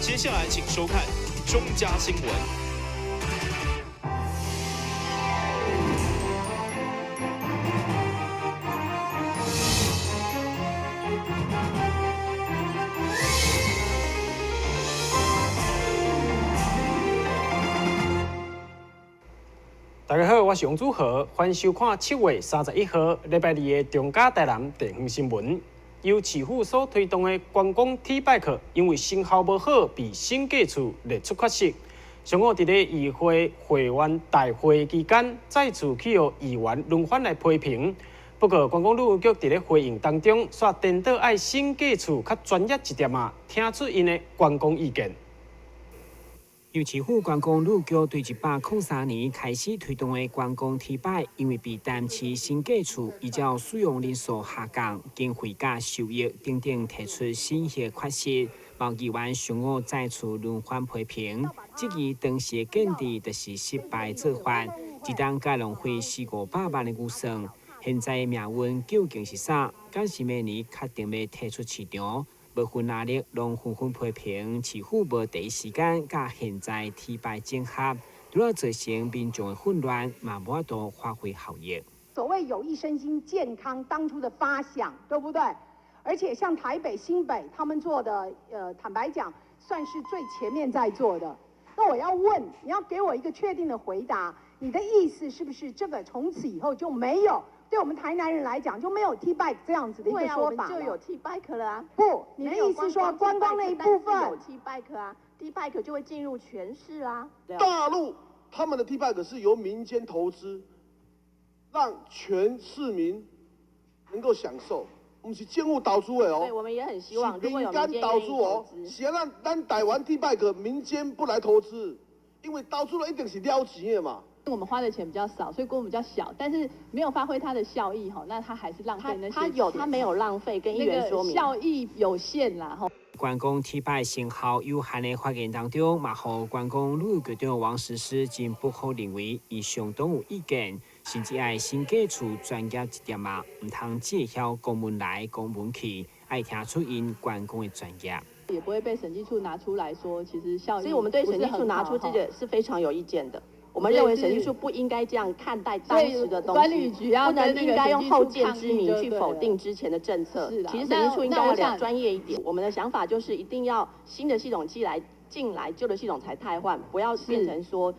接下來請收看中嘉新聞。大家好，我是王祖豪，歡迎收看7月31號禮拜二的中嘉台南地方新聞。由市府所推動的觀光 T bike，因為成效無好，被審計處列出缺失。上午佇咧議會會員大會期間，再次去予議員輪番來批評。不過，觀光旅遊局佇咧回應當中，煞顛倒愛審計處較專業一點仔，聽出𪜶的觀光意見。由市府觀光旅局對103年開始推動的觀光 T 擺，因為被台南市審計處依照使用人數下降、經費佮收益等等提出審核缺失，某議員上午再次輪番批評，質疑當時的建制就是失敗做法，一冬共浪費四五百萬的預算。現在的命運究竟是啥？敢是明年確定欲退出市場？無分藍綠，攏紛紛批評市府無第一時間佮現在 T 擺整合，除了造成民眾的混亂，嘛無法度發揮效益。所謂有益身心健康，當初的發想，對不對？而且像台北、新北他們做的，坦白講，算是最前面在做的。那我要問，你要給我一個確定的回答，你的意思是不是這個從此以後就沒有？對我們台南人來講，就沒有 T bike 這樣子的一個說法。就有 T bike 了啊。不，你的意思說觀光那一部分有 T bike 啊，T bike 就會進入全市啊。大陸他們的 T bike 是由民間投資，讓全市民能夠享受。毋是政府投資的哦。對，我們也很希望，是民間投資哦。是啊，咱台灣 T bike 民間不來投資，因為投資了一定是了錢的嘛。我們花的錢比較少，所以規模比較小，但是沒有發揮它的效益哈，那它還是浪費那些。它有，它沒有浪費，跟議員說明。效益有限啦，吼。觀光 T 擺成效有限的發言當中，嘛予觀光旅遊局長王石詩真不好認為，伊相當有意見，甚至愛審計處專業一點仔，毋通只會曉公文來公文去，愛聽出𪜶觀光的專業。也不會被審計處拿出來說，其實效益。所以我們對審計處拿出這個是非常有意見的。我們認為審計處不應該這樣看待當時的東西，不能應該用後見之明去否定之前的政策。其實審計處應該要專業一點。我們的想法就是一定要新的系統進來，舊的系統才汰換，不要變成說，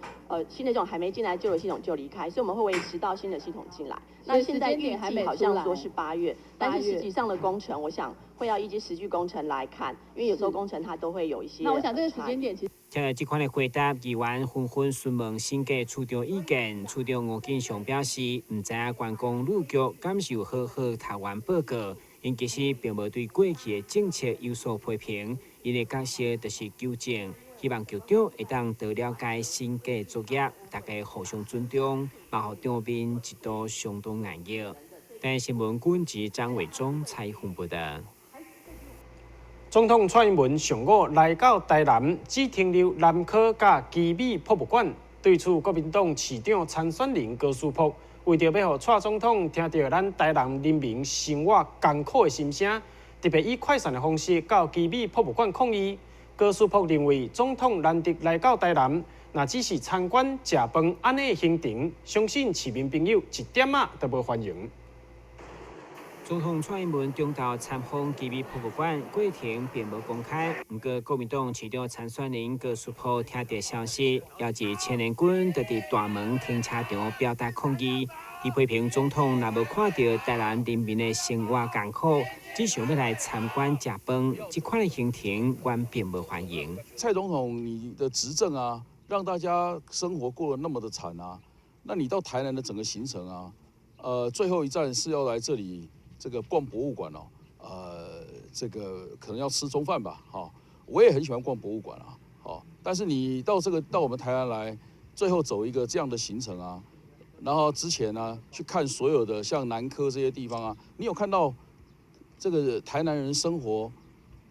新的系統還沒進來，舊的系統就離開。所以我們會維持到新的系統進來。那現在預計好像說是8月，但是實際上的工程，我想會要依據實際工程來看，因為有時候工程它都會有一些。那我想這個時間點其實。聽著這款的回答，議員紛紛詢問審計處長意見。處長吳建雄表示，毋知影觀光旅局敢是有好好讀完報告，𪜶其實並無對過去的政策有所批評，𪜶的角色就是糾正，希望局長會當多了解審計作業，大家互相尊重，嘛予場面一度相當硬熱。台視新聞軍職張偉忠採訪報道。總統蔡英文上午來到台南，只停留南科佮旗美博物館。對此，國民黨市長參選人高詩卜為著欲予蔡總統聽著咱台南人民生活艱苦的心聲，特別以快閃的方式到旗美博物館抗議。高詩卜認為，總統難得來到台南，若只是參觀食飯按呢的行程，相信市民朋友一點仔都無歡迎。總統蔡英文中晝參訪旗美博物館，過程並無公開。毋過，國民黨市長參選人高詩卜聽著消息，邀集青年軍就佇大門停車場表達抗議。伊批評總統若無看著台南人民的生活艱苦，只想欲來參觀食飯，這款的行程，阮並無歡迎。蔡總統，你的執政啊，讓大家生活過得那麼的慘啊，那你到台南的整個行程啊，最後一站是要來這裡。這個逛博物館哦，這個可能要吃中飯吧，哈，我也很喜歡逛博物館啊，好，但是你到這個到我們台灣來，最後走一個這樣的行程啊，然後之前呢去看所有的像南科這些地方啊，你有看到這個台南人生活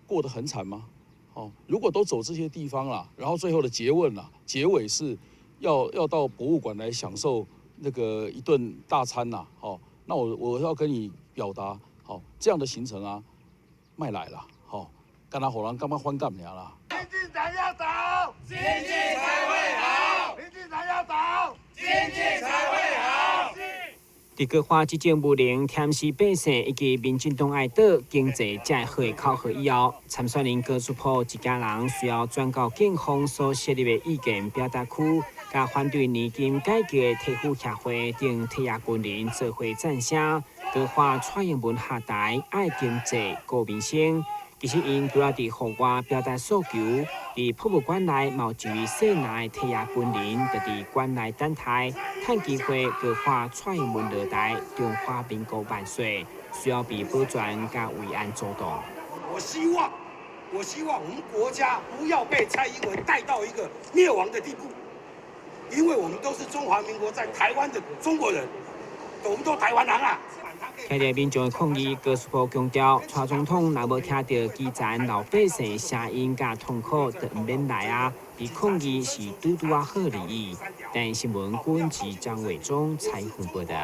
過得很慘嗎？哦，如果都走這些地方了，然後最後的結問啦，結尾是要到博物館來享受那個一頓大餐啦，哦，那我要跟你表達，好，這樣的行程啊，莫來啦，吼，敢若予人感覺反感爾啦。民進黨要倒，經濟才會好。民進黨要倒，經濟才會好。佇國華執政無能、舔死百姓以及民進黨愛倒經濟才會好的口號以後，參選人高樹甫一家人需要轉到警方所設立的意見表達區，佮反對年金改革的體育協會等退役軍人做伙贊聲，高喊蔡英文下台愛經濟顧民生。其實𪜶除了佇戶外表達訴求，佇博物館內嘛有一位細領的退役軍人，就佇館內等待，趁機會高喊蔡英文落台，中華民國萬歲，需要被保全佮維安阻擋。我希望我們國家不要被蔡英文帶到一個滅亡的地步，因為我們都是中華民國在台灣的中國人，我們都台灣人啊。聽著民眾的抗議，高樹甫強調，蔡總統若無聽著基層老百姓聲音佮痛苦，就毋免來啊！伊抗議是拄拄仔好而已。台視新聞軍記張偉忠採訪報道。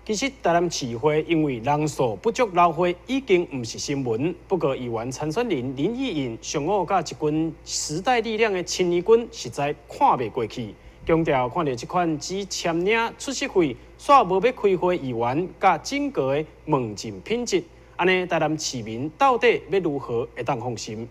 其實台南市會因為人數不足流會已經毋是新聞。不過議員參選人林義穎上午佮一群時代力量的青年軍實在看袂過去。強調看著這款只簽領出席費，煞無欲開會議員佮整個的問政品質，按呢台南市民到底欲如何會當放心？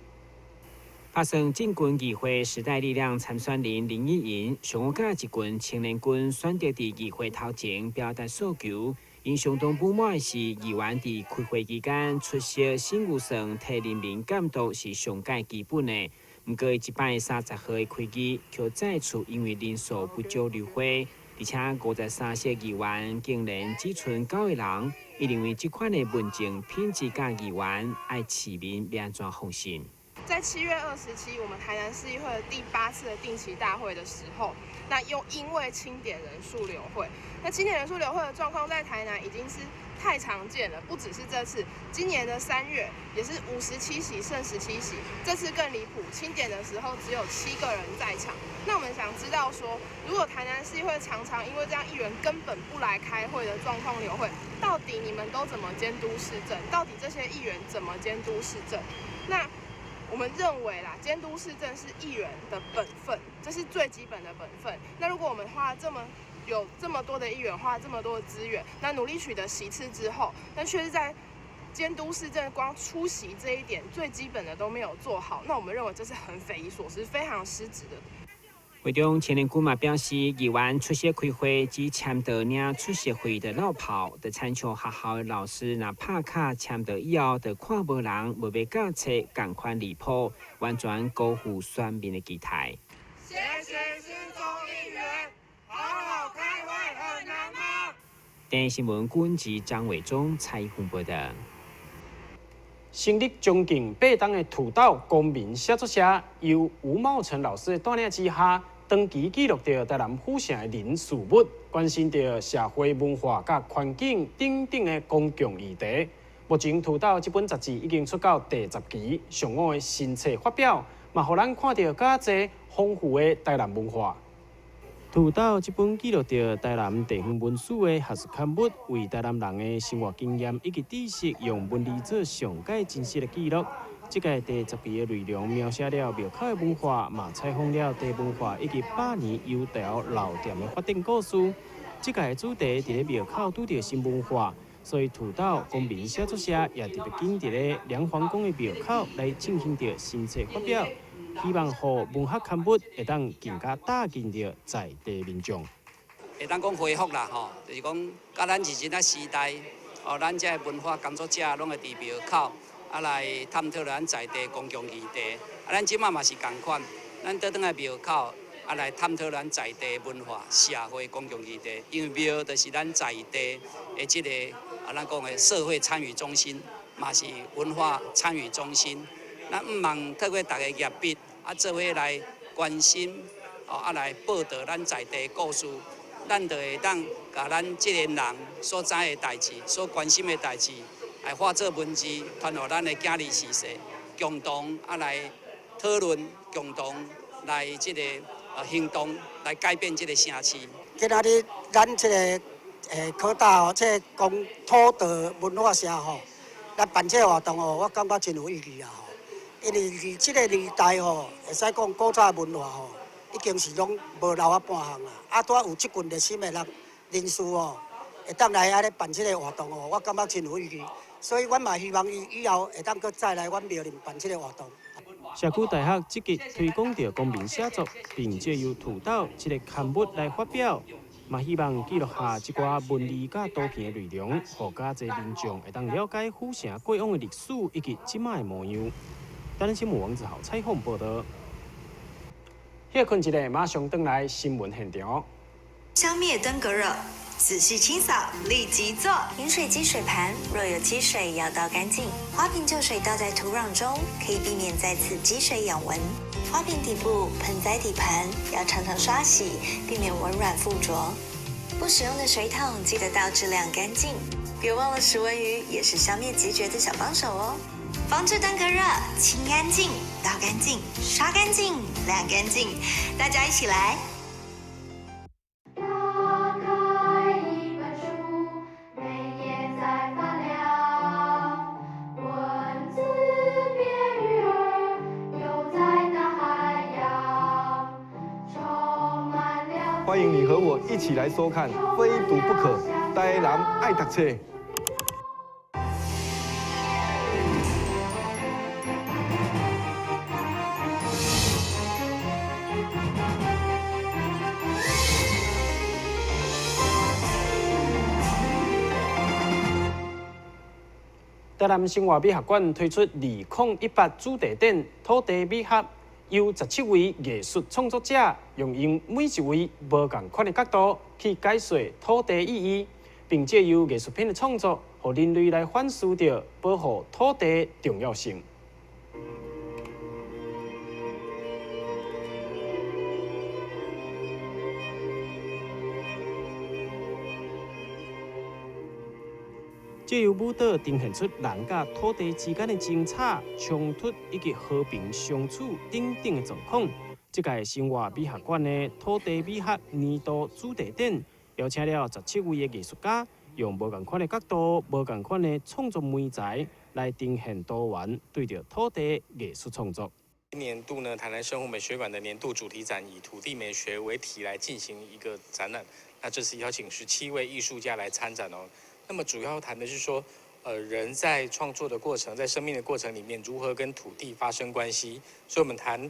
發生進軍議會時代力量參選人林義穎上午佮一群青年軍選擇佇議會頭前表達訴求，𪜶相當不滿的是議員佇開會期間出席審預算替人民監督是上蓋基本的。毋過，這擺30號的開議，卻再次因為人數不足流會，而且53席議員竟然只賰九個人。伊認為這款的問政品質佮議員愛市民欲按怎放心？在7月27，我們台南市議會的第八次的定期大會的時候，那又因為清點人數流會，那清點人數流會的狀況在台南已經是太常見了，不只是這次，今年的3月也是57席剩17席，這次更離譜，清點的時候只有7個人在場。那我們想知道說，如果台南市議會常常因為這樣議員根本不來開會的狀況流會，到底你們都怎麼監督市政？到底這些議員怎麼監督市政？那我們認為啦，監督市政是議員的本分，這是最基本的本分。那如果我們花這麼有這麼多的議員，花這麼多的資源，那努力取得席次之後，但卻是在監督市政光出席這一點最基本的都沒有做好，那我們認為這是很匪夷所思、非常失職的。會中青年軍嘛表示，議員出席開會只簽到領出席費的落跑，就親像學校的老師若拍卡簽到以後，就看無人無欲教冊，仝款離譜，完全辜負選民的期待。謝謝市眾議員，好好開會很難嗎？電視新聞軍記張偉忠採訪報道。成立將近8冬的土豆公民寫作社，由吳茂成老師的帶領之下，長期記錄著台南府城的人事物，關心著社會文化佮環境等等的公共議題。目前土豆這本雜誌已經出到第10期，上午的新冊發表，嘛予咱看著較濟豐富的台南文化。土豆這本記錄著台南地方文史的學術刊物，為台南人的生活經驗以及知識，用文字做上蓋真實的記錄。這屆第10期的內容描寫了廟口的文化，嘛採訪了茶文化以及百年油條老店的發展故事。這屆的主題佇咧廟口拄著新文化，所以土豆公民寫作社也特別揀佇咧涼黃宮的廟口來進行著新冊發表。希望予文學刊物會當更加貼近著在地民眾。會當講恢復啦，吼，就是講，佮咱認真仔時代，哦，咱這个文化工作者攏會佇廟口，啊來探討咱在地公共議題。啊，咱這馬嘛是仝款，咱倒轉來廟口，啊來探討咱在地文化、社會公共議題。因為廟就是咱在地的這個啊，咱講的社會參與中心，嘛是文化參與中心。咱毋望透過大家舉筆，啊，做伙來關心，哦，啊來報導咱在地故事，咱就會當共咱這個人所知的代誌、所關心的代誌，來化做文字，傳予咱的囝兒子孫，共同啊來討論，共同來這個行動，來改變這個城市。今仔日咱這個科大吼，這個講土豆文化社吼，來辦這個活動哦，我感覺真有意義啊吼。因為這個年代吼，會使講古早文化吼，已經是攏無留啊半項啦。啊，拄仔有這群熱心的人人士吼，會當來按呢辦這個活動吼，我感覺真有意義。所以，阮嘛希望伊以後會當閣再來阮廟裡辦這個活動。社區大學積極推廣著公民寫作，並藉由土豆這個刊物來發表，嘛希望記錄下這寡文字佮圖片的內容，予較濟民眾會當了解府城過往的歷史以及這擺的模樣。台南新聞王子豪採訪報導。歇睏一下，馬上轉來新聞現場。消滅登革熱，仔細清掃，立即做。飲水機水盤若有積水，要倒乾淨。花瓶舊水倒在土壤中，可以避免再次積水養蚊。花瓶底部、盆栽底盤要常常刷洗，避免蚊卵附着。不使用的水桶記得倒置晾乾淨。別忘了食蚊魚也是消滅孑孓的小幫手哦。防治登革熱，清乾淨，倒乾淨，刷乾淨，晾乾淨，大家一起來。打開一本書，每頁在發亮，文字變魚兒，游在大海洋，充滿了。歡迎你和我一起來收看《非讀不可》，台南愛讀冊。台南生活美學館推出2018主題展“土地美學”，由17位藝術創作者，用𪜶每一位無仝款的角度去解說土地意義，並藉由藝術品的創作，予人類來反思著保護土地重要性。藉由舞蹈呈現出人佮土地之間的爭吵、衝突以及和平相處等等的狀況。這屆生活美學館的土地美學年度主題展，邀請了17位的藝術家，用無仝款的角度、無仝款的創作媒材來呈現多元對著土地藝術創作。今年度呢，台南生活美學館的年度主題展以土地美學為題來進行一個展覽。那這次邀請17位藝術家來參展哦。那麼主要談的是說，人在創作的過程，在生命的過程裡面，如何跟土地發生關係。所以，我們談，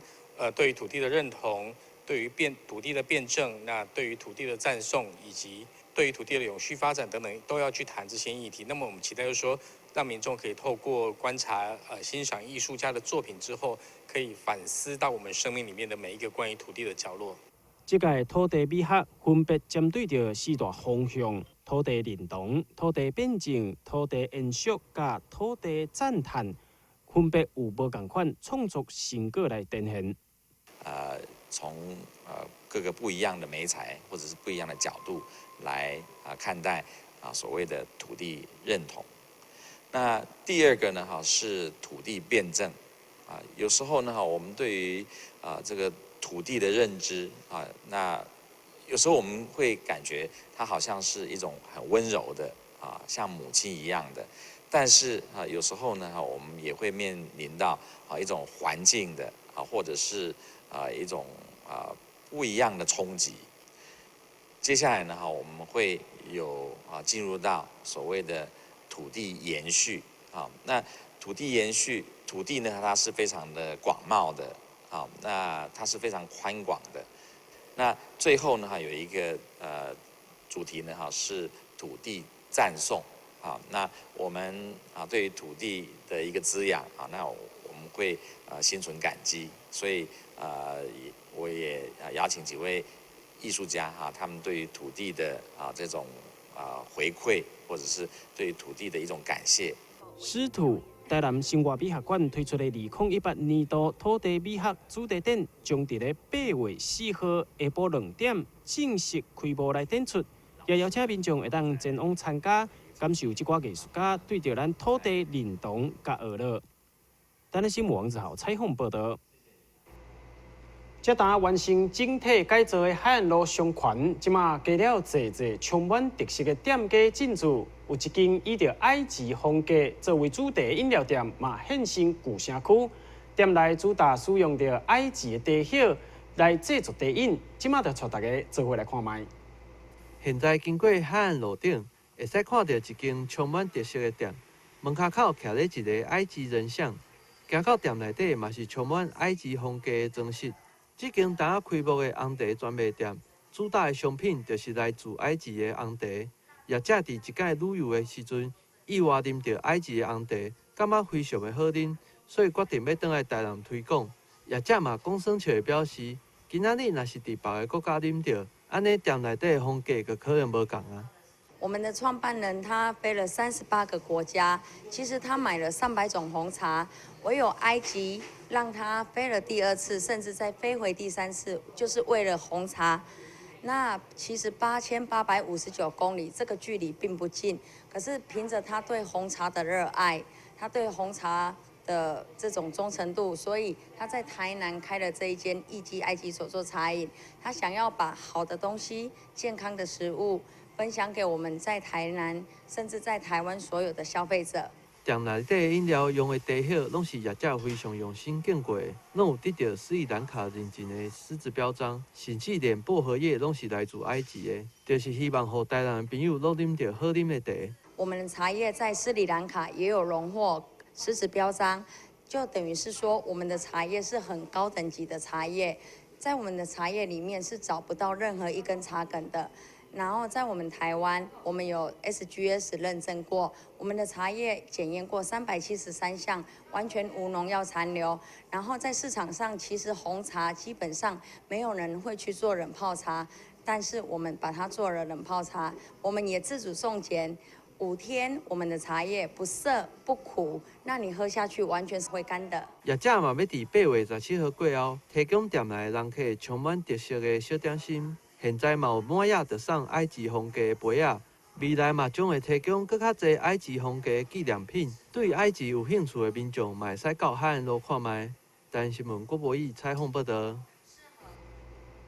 對於土地的認同，對於土地的辯證，那對於土地的讚頌，以及對於土地的永續發展等等，都要去談這些議題。那麼，我們期待就是說，讓民眾可以透過觀察、欣賞藝術家的作品之後，可以反思到我們生命裡面的每一個關於土地的角落。這屆土地美學分別針對著四大方向：土地認同、土地辯證、土地延續、佮土地讚嘆，分別有無仝款創作成果來呈現。從各個不一樣的媒材或者是不一樣的角度來看待所謂的土地認同。那第二個呢，是土地辯證。有時候呢，我們對於這個土地的認知啊，那有時候我們會感覺它好像是一種很溫柔的啊，像母親一樣的。但是啊，有時候呢，我們也會面臨到一種環境的啊，或者是一種不一樣的衝擊。接下來呢，我們會有進入到所謂的土地延續啊。那土地延續，土地呢，它是非常的廣袤的。好，那它是非常寬廣的。那最後呢，有一個主題呢，是土地讚頌。好，那我們對於土地的一個滋養啊，那我們會心存感激。所以我也邀請幾位藝術家哈，他們對於土地的這種回饋，或者是對於土地的一種感謝。師徒。台南生活美學館推出的2018年度土地美學主題展，將佇咧8月4號下晡2點正式開幕來展出，也邀請民眾會當前往參加，感受這寡藝術家對著咱土地認同佮學樂。台南新聞王子豪採訪報導。這單完成整體改造的海岸路商圈，這馬加了濟濟充滿特色的店家進駐，有一間以著埃及風格作為主題飲料店，嘛現身舊城區。店內主打使用著埃及的茶葉來製作茶飲，這馬就帶大家做伙來看覓。現在經過海岸路頂，會使看著一間充滿特色的店，門跤口徛咧一个埃及人像，行到店內底嘛是充滿埃及風格的裝飾。這間剛仔開幕的紅茶專賣店，主打的商品就是來自埃及的紅茶。業者佇一擺旅遊的時陣，意外啉著埃及的紅茶，感覺非常的好啉，所以決定欲轉來台南推廣。業者嘛講耍笑的表示，今仔日若是佇別个國家啉著，按呢店內底的風格就可能無仝啊。我們的創辦人他飛了38個國家，其實他買了300種紅茶，唯有埃及讓他飛了第二次，甚至再飛回第三次，就是為了紅茶。那其實8859公里這個距離並不近，可是憑着他對紅茶的熱愛，他對紅茶的這種忠誠度，所以他在台南開了這一間藝伎埃及手作茶飲。他想要把好的東西、健康的食物分享給我們在台南，甚至在台灣所有的消費者。店內底的飲料用的茶葉，攏是業者非常用心揀過的，攏有得著斯里蘭卡認證的獅子標章，甚至連薄荷葉攏是來自埃及的，就是希望予台南的朋友攏啉著好啉的茶。我們的茶葉在斯里蘭卡也有榮獲獅子標章，就等於是說我們的茶葉是很高等級的茶葉，在我們的茶葉裡面是找不到任何一根茶梗的。然後在我們台灣，我們有 SGS 認證過，我們的茶葉檢驗過373項，完全無農藥殘留。然後在市場上，其實紅茶基本上沒有人會去做冷泡茶，但是我們把它做了冷泡茶，我們也自主送檢5天，我們的茶葉不澀不苦，那你喝下去完全是回甘的。業者嘛欲佇8月17號過後，提供店內人客充滿特色的小點心。現在嘛有滿額就送埃及風格的杯仔，未來嘛將會提供閣較濟埃及風格的紀念品。對埃及有興趣的民眾，嘛會使到海岸路看覓。台南新聞郭博義採訪報導。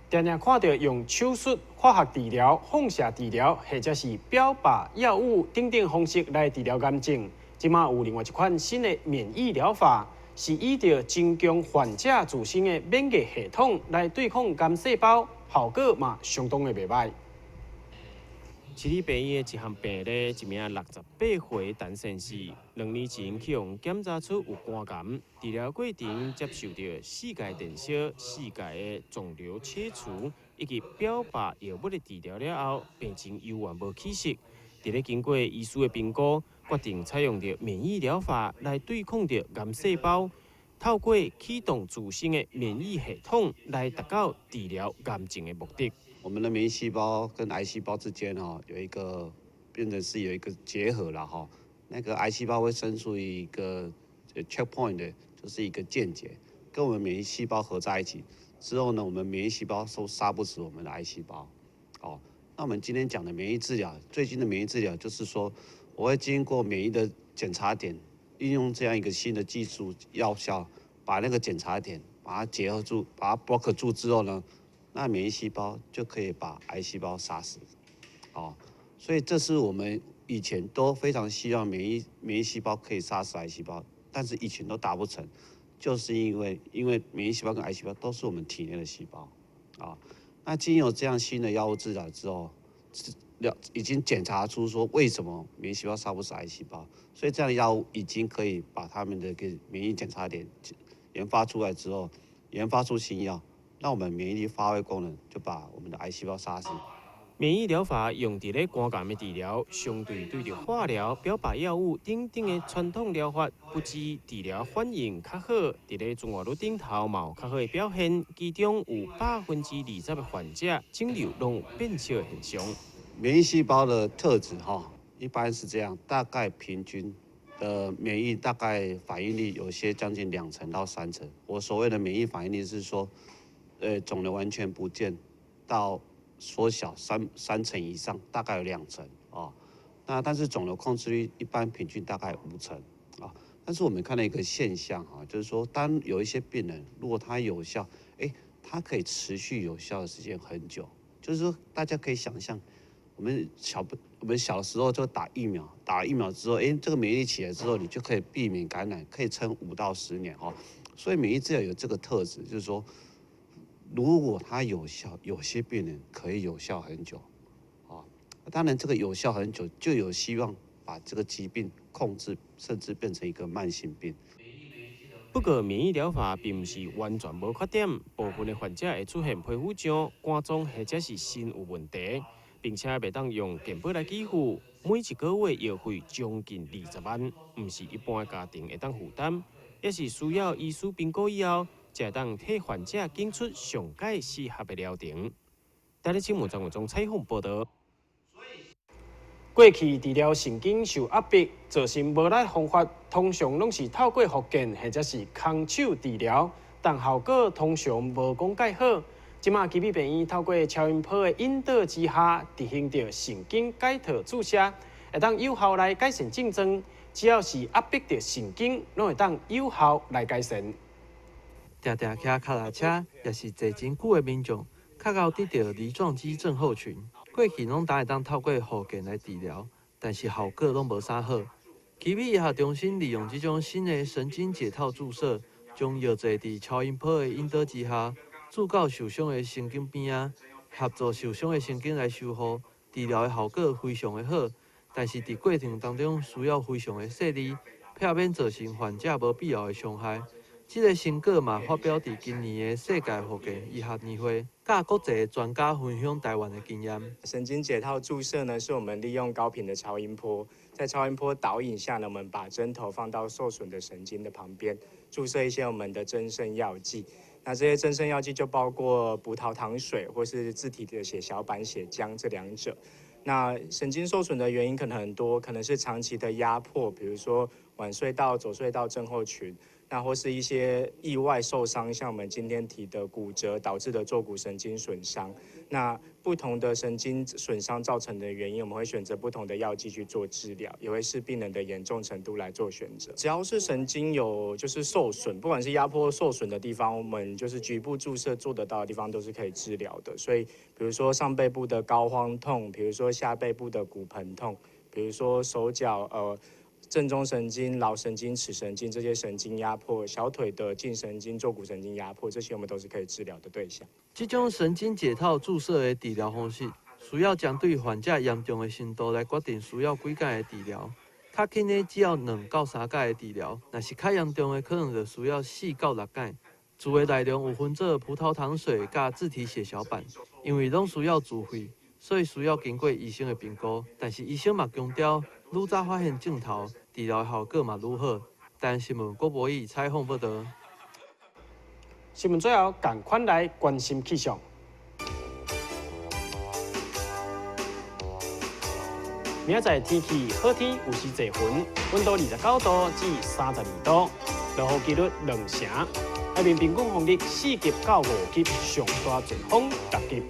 常常看著用手術、化學治療、放射治療，或者是標靶藥物等等方式來治療癌症。這馬有另外一款新的免疫療法，是依著增強患者自身的免疫系統來對抗癌細胞，效果嘛相當的袂䆀。市立病院的一項病例，一名68歲陳先生，2年前去予檢查出有肝癌，治療過程接受著四界電燒、四界的腫瘤切除以及標靶藥物的治療了後，病情猶原無起色。佇咧經過醫師的評估，決定採用著免疫療法來對抗著癌細胞，透過啟動自身的免疫系統來達到治療癌症的目的。我們的免疫細胞跟癌細胞之間哈有一個變成是有一個結合了哈，那個癌細胞會生出一個 checkpoint，就是一個間接，跟我們免疫細胞合在一起之後呢，我們免疫細胞都殺不死我們的癌細胞。哦，那我們今天講的免疫治療，最近的免疫治療就是說，我會經過免疫的檢查點，運用這樣一個新的技術藥效，把那個檢查點把它結合住，把它 block 住之後呢，那免疫細胞就可以把癌細胞殺死，哦，所以這是我們以前都非常希望免疫細胞可以殺死癌細胞，但是以前都達不成，就是因為免疫細胞跟癌細胞都是我們體內的細胞，啊，那經由這樣新的藥物治療之後，已經檢查出說為什麼免疫細胞殺不死癌細胞，所以這樣的藥物已經可以把他們的個免疫檢查點研發出來之後，研發出新藥。那我們免疫力發揮功能，就把我們的癌細胞殺死。免疫療法用佇咧肝癌的治療，相對對著化療、標靶藥物等等的傳統療法，不止治療反應較好，佇咧存活率頂頭嘛有較好的表現。其中有20%的患者腫瘤攏有變小的現象。免疫細胞的特質哈，一般是這樣，大概平均的免疫大概反應力有些將近2成到3成。我所謂的免疫反應力是說，腫瘤完全不見到縮小三成以上，大概有2成啊。那但是腫瘤控制率一般平均大概5成啊。但是我們看到一個現象哈，就是說當有一些病人如果他有效，他可以持續有效的時間很久。就是說大家可以想象，我們小的時候就打疫苗，打了疫苗之後，這個免疫力起來之後，你就可以避免感染，可以撐5到10年哈。所以免疫治療有這個特質，就是說，如果它有效，有些病人可以有效很久，啊，當然這個有效很久，就有希望把這個疾病控制，甚至變成一個慢性病。不過，免疫療法並毋是完全無缺點，部分的患者會出現皮膚癢、肝臟或者是腎有問題，並且袂當用健保來給付，每一個月藥費將近20萬，毋是一般的家庭會當負擔，也是需要醫師評估以後，才會當替患者揀出上蓋適合的療程。台視新聞張偉忠採訪報導。過去治療神經受壓迫造成無力方法，通常攏是透過復健或者是空手治療，但效果通常無講蓋好。這馬奇美病院透過超音波的引導之下，執行著神經解套注射，會當有效來改善症狀。只要是壓迫著神經，攏會當有效來改善。定定騎腳踏車，抑是坐真久的民眾，較𠢕得著梨狀肌症候群。過去攏焦會當透過復健來治療，但是效果攏無啥好。奇美醫學中心利用這種新的神經解套注射，將藥劑佇超音波的引導之下，注到受傷的神經邊仔，協助受傷的神經來修復，治療的效果非常的好。但是佇過程當中需要非常的細膩，避免造成患者無必要的傷害。這個成果嘛發表佇今年的世界復健醫學年會，佮國際專家分享台灣的經驗。神經解套注射呢，是我們利用高頻的超音波，在超音波導引下呢，我們把針頭放到受損的神經的旁邊，注射一些我們的增生藥劑。那這些增生藥劑就包括葡萄糖水或是自體的血小板血漿這兩者。那神經受損的原因可能很多，可能是長期的壓迫，比如說腕隧道、肘隧道症候群。那或是一些意外受傷，像我們今天提的骨折導致的坐骨神經損傷。那不同的神經損傷造成的原因，我們會選擇不同的藥劑去做治療，也會視病人的嚴重程度來做選擇。只要是神經有受損，不管是壓迫受損的地方，我們就是局部注射做得到的地方都是可以治療的。所以，比如說上背部的膏肓痛，比如說下背部的骨盆痛，比如說手腳正中神經、橈神經、尺神經這些神經壓迫，小腿的脛神經、坐骨神經壓迫，這些我們都是可以治療的對象。這種神經解套注射的治療方式，需要針對患者嚴重的程度來決定需要幾擺的治療。較輕的只要2到3擺的治療，若是較嚴重的，可能就需要4到6擺。注的內容有分做葡萄糖水佮自體血小板，因為攏需要自費，所以需要經過醫生的評估。但是醫生嘛強調，愈早發現症頭，治療效果嘛愈好。台視新聞郭博義採訪報導。新聞最後，仝款來關心氣象。明仔載天氣好天，有時濟雲，溫度29度至32度，落雨幾率2成。海面平均風力4級到5級，上大陣風6級。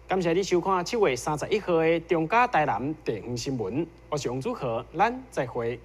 感謝你收看7月31號的中嘉台南地方新聞，我是王祖豪，咱再會。